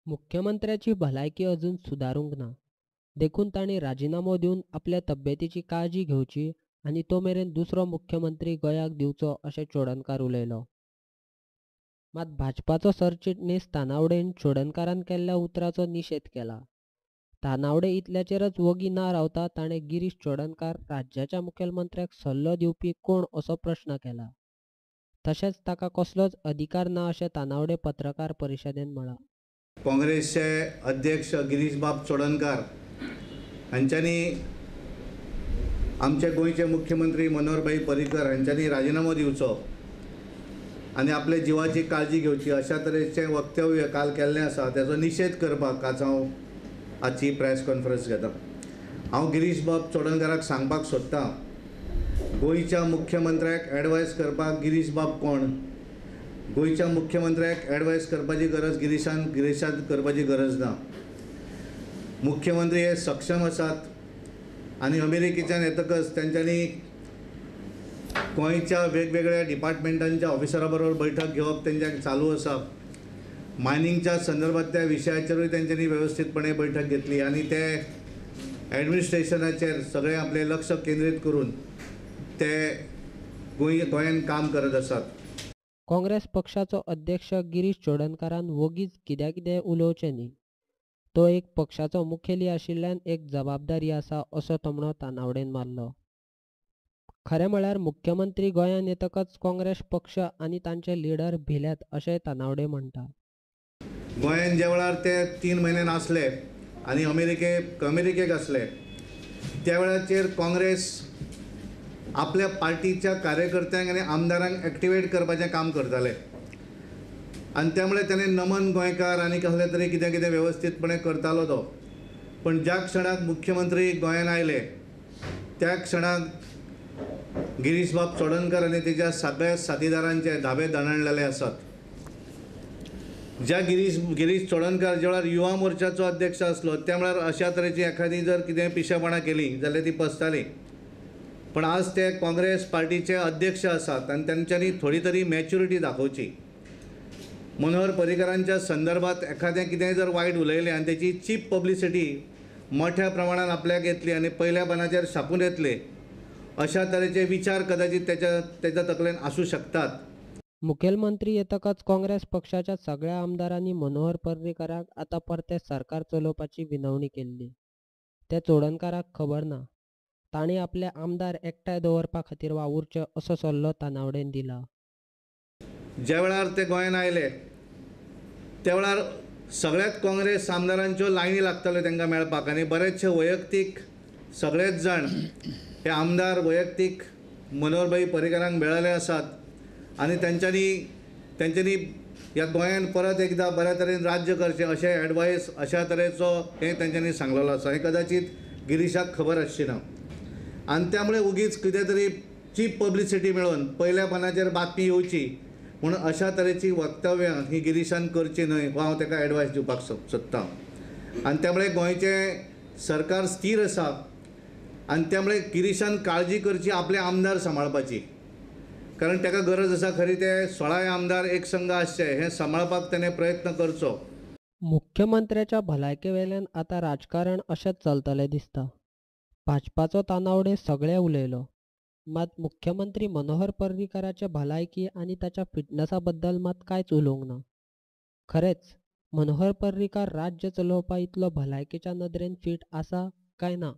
मुख्यमंत्र्याची भलायकी अजून सुदारूंक ना. देखून तांणी राजिनामो दिवन आपले तब्येतीची काळजी घेवची आनी तो मेरेन दुसरो मुख्यमंत्री गोंयाक दिवचो अशें चोडणकार उलयलो. मात भाजपाचो सरचिटणीस तानावडेन चोडणकारान केल्ल्या उतराचो निशेध केला. तानावडे इतल्याचेरच वगी ना रावता ताणें गिरीश चोडणकार राज्याच्या मुखेलमंत्र्याक सल्लो दिवपी कोण असो प्रस्न केला. तशेंच ताका कसलोच अधिकार ना अशें तानावडे पत्रकार परिशदेंत म्हळां. काँग्रेसचे अध्यक्ष गिरीशबाब चोडणकार हांच्यांनी आमचे गोंयचे मुख्यमंत्री मनोहरभाई पर्रीकर हांच्यांनी राजिनामो दिवचो आनी आपल्या जिवाची काळजी घेवची अशा तरेचें वक्तव्य काल केल्लें आसा. तेजो निशेध करपाक आज हांव आजची प्रेस कॉन्फरन्स घेता. हांव गिरीशबाब चोडणकाराक सांगपाक सोदतां, गोंयच्या मुख्यमंत्र्याक एडवायस करपाक गिरीशबाब कोण? गोंयच्या मुख्यमंत्र्याक एडवायस करपाची गरज गिरीशान करपाची गरज ना. मुख्यमंत्री हे सक्षम आसात आनी अमेरिकेच्यान येतकच तेंच्यांनी गोंयच्या वेगवेगळ्या डिपार्टमेंटांच्या ऑफिसरा बरोबर बैठक घेवप तेंच्या चालू आसा. मायनिंगच्या संदर्भांतल्या विशयाचेरूय तेंच्यांनी वेवस्थीतपणे बैठक घेतली आनी ते एडमिनिस्ट्रेशनाचेर सगळें आपलें लक्ष केंद्रीत करून ते गोंयांत काम करत आसात. काँग्रेस पक्षाचो अध्यक्ष गिरीश चोडणकारान वोगीच कित्या कितें उलोवचें न्ही. तो एक पक्षाचो मुखेली आशिल्ल्यान एक जबाबदारी आसा असो थोमणो तानावडेन मारलो. खरें म्हळ्यार मुख्यमंत्री गोंयांत येतकच काँग्रेस पक्ष आनी तांचे लिडर भिल्यात अशेंय तानावडे म्हणटा. गोंयांत ज्या वेळार ते 3 म्हयने नासले आनी अमेरिकेक आसले त्या वेळाचेर काँग्रेस आपल्या पार्टीच्या कार्यकर्त्यांक आनी आमदारांक एक्टिवेट करपाचें काम करताले आनी त्यामुळे ताणें नमन गोंयकार आनी कसले तरी कितें कितें वेवस्थीतपणे करतालो तो. पण ज्या क्षणाक मुख्यमंत्री गोंयांत आयले त्या क्षणाक गिरीशबाब चोडणकर आनी तेज्या सगळ्या साथीदारांचे धाबे दणाणलेले आसात. ज्या गिरीश चोडणकार ज्या वेळार युवा मोर्चाचो अध्यक्ष आसलो त्या वेळार अशा तरेची एखादी जर कितें पिशेपणां केली जाल्यार ती पसताली, पण आज ते काँग्रेस पार्टीचे अध्यक्ष आसात आनी तेंच्यांनी थोडी तरी मॅच्युरिटी दाखोवची. मनोहर पर्रीकरांच्या संदर्भात एखादें कितेंय जर वायट उलयलें आनी तेची चीप पब्लिसिटी मोठ्या प्रमाणान आपल्याक येतली आनी पयल्या पानाचेर छापून येतले अशा तरेचे विचार कदाचित तेच्या तकलेन आसूं शकतात. मुखेलमंत्री येतकच काँग्रेस पक्षाच्या सगळ्या आमदारांनी मनोहर पर्रीकराक आतां परतें सरकार चलोवपाची विनवणी केल्ली. तें चोडणकाराक खबर ना. तांणी आपले आमदार एकठांय दवरपा खातीर वावुरचे असो सल्लो तानावडेन दिला. ज्या वेळार ते गोंयांत आयले त्या वेळार सगळ्याच काँग्रेस आमदारांच्यो लायनी लागताल्यो तांकां मेळपाक आनी बरेचशे वैयक्तीक सगळेच जाण हे आमदार वैयक्तीक मनोहरभाई पर्रीकरांक मेळिल्ले आसात आनी तेंच्यांनी ह्या गोंयांत परत एकदां बऱ्या तरेन राज्य करचें अशें एडवायस अशा तरेचो हें तेंच्यांनी सांगलेलो आसा. हें कदाचित गिरीशाक खबर आसची ना आनी त्यामुळे उगीच कितें तरी चीप पब्लिसिटी मेळोवन पयल्या पानाचेर बातमी येवची म्हूण अशा तरेची वक्तव्यां ही गिरीशान करची न्हय हो हांव ताका एडवायस दिवपाक सोदतां. आनी त्यामुळे गोंयचें सरकार स्थीर आसा आनी त्यामुळे गिरीशान काळजी करची आपले आमदार सांबाळपाची, कारण ताका गरज आसा खरी ते 16 आमदार एक संघ आसचे हें सांबाळपाक ताणें प्रयत्न करचो. मुख्यमंत्र्याच्या भलायके वेल्यान आतां राजकारण अशेंच चलतलें दिसता. भाजपाचो तानावडे सगळें उलयलो, मात मुख्यमंत्री मनोहर पर्रीकराचे भलायकी आनी ताच्या फिटनसा बद्दल मात कांयच उलोवंक ना. खरेंच मनोहर पर्रीकार राज्य चलोवपा इतलो भलायकेच्या नदरेन फीट आसा काय ना?